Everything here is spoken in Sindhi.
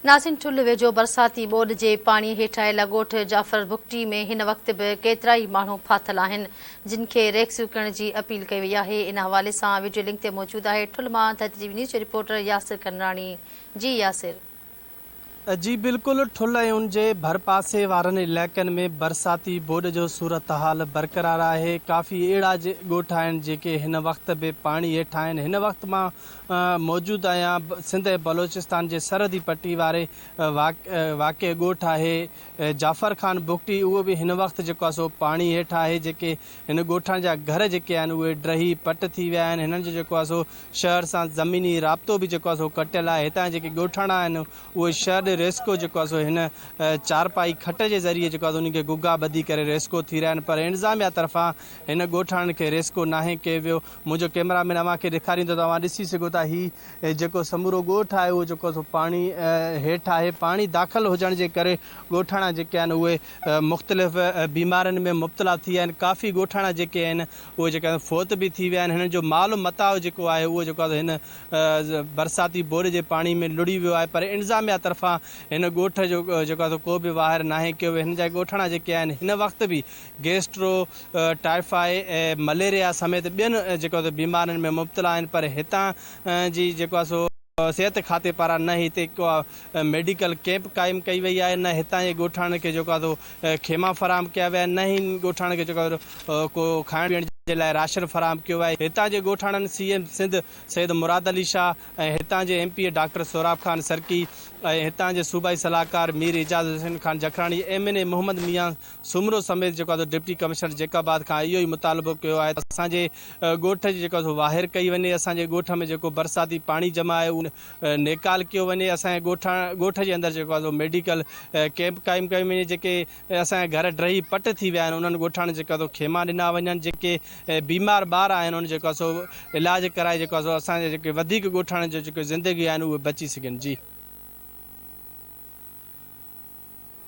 ناظرين ٺلهه ويجهو برساتي ٻوڏ جي پاڻي هيٺ آيل ڳوٺ جعفر بگٽي ۾ هن وقت به ڪيترائي ماڻهو ڦاٿل آهن جن کي ريڪسيو ڪرڻ جي اپيل ڪئي وئي آهي ان حوالي سان وڊيو لنڪ تي موجود آهي ٺلهه مان ڌرتي ٽي وي نيوز جو رپورٽر ياسر کنراڻي جي ياسر. جي بلڪل ٺل ۽ ان جي ڀرپاسي وارن علائقن ۾ برساتي ٻوڏ جو صورتحال برقرار آهي ڪافي اهڙا ڳوٺ آهن جيڪي هن وقت به پاڻي هيٺ آهن هن وقت مان موجود آهيان سنڌ ۽ بلوچستان جي سرحدي پٽي واري واقع ڳوٺ آهي جعفر خان بگٽي اهو به هن وقت جيڪو آهي سو پاڻي هيٺ آهي جيڪي هن ڳوٺاڻ جا گهر جيڪي آهن اهي ڊهي پٽ ٿي ويا آهن هنن جو جيڪو آهي سو شهر سان زميني رابطو به جيڪو آهي سو ڪٽيل آهي هتان جا جيڪي ڳوٺاڻا آهن اهي شهر ڏي ريسڪو جيڪو آهي سو هن چارپائي کٽ جي ذريعي جيڪو آهي سو انهن کي گگا ٻڌي ڪري ريسڪو ٿي رهيا آهن پر انتظاميا طرفان هن ڳوٺاڻن کي ريسڪو ناهي ڪيو ويو منهنجو ڪئميرا مين اوهان کي ڏيکاريندو ته اوهان ڏسي سگهو ٿا هي جيڪو سمورو ڳوٺ آهي اهو جيڪو آهي سو پاڻي هيٺ آهي پاڻي داخل هجڻ جي ڪري ڳوٺاڻا جيڪي آهن اهي مختلف بيمارين ۾ مبتلا ٿي ويا آهن ڪافي ڳوٺاڻا جيڪي آهن اهي جيڪا فوت به ٿي ويا آهن هنن جو مال متاع جيڪو آهي اهو جيڪو آهي هن برساتي ٻوڏ جي پاڻي ۾ لڙهي ويو آهي پر انتظاميا طرفان هن ڳوٺ جو جيڪو آهي ڪو به واهر ناهي ڪيو ويو هن جا ڳوٺاڻا جيڪي آهن هن وقت به گيسٽرو ٽائيفائي ۽ مليريا سميت ٻين جيڪو آهي بيمارين ۾ مبتلا آهن پر هتان جي جيڪو آهي سو صحت کاتي پاران نه هتي ڪو ميڊيڪل ڪيمپ قائم ڪئي وئي آهي نه هتان جي ڳوٺاڻن کي جيڪو آهي سو خيما فراهم ڪيا ويا آهن نه هن ڳوٺاڻن کي جيڪو آهي ڪو کائڻ پيئڻ جي لاء راشن فراهم ڪيو آهي هتان جي ڳوٺاڻن سي ايم سنڌ سيد مراد علي شاهه ۽ هتان جي M P A doctor Sohrab Khan Sarki ۽ هتان جي صوبائي صلاحڪار Mir Ijaz Hussain Khan Jakhrani M N A Muhammad Mian Soomro سميت جيڪو آهي سو ڊپٽي ڪمشنر جيڪب آباد کان اهو ئي مطالبو ڪيو آهي ته اسان جي ڳوٺ جي جيڪو آهي سو واهر ڪئي وڃي اسان جي ڳوٺ ۾ جيڪو برساتي پاڻي جمع آهي اهو نيڪال ڪيو وڃي اسان جي ڳوٺ جي اندر جيڪو آهي سو ميڊيڪل ڪيمپ قائم ڪيو وڃي جيڪي اسان جا گهر ڊهي پٽ ٿي ويا آهن انهن ڳوٺاڻن جيڪا سو خيما ڏنا وڃن جيڪي بيمار ٻار آهن انهن جيڪو سو علاج ڪرائي جيڪو سو اسان جا جيڪي وڌيڪ ڳوٺاڻن جو جيڪي زندگي آهن اهي بچي سگهن جي.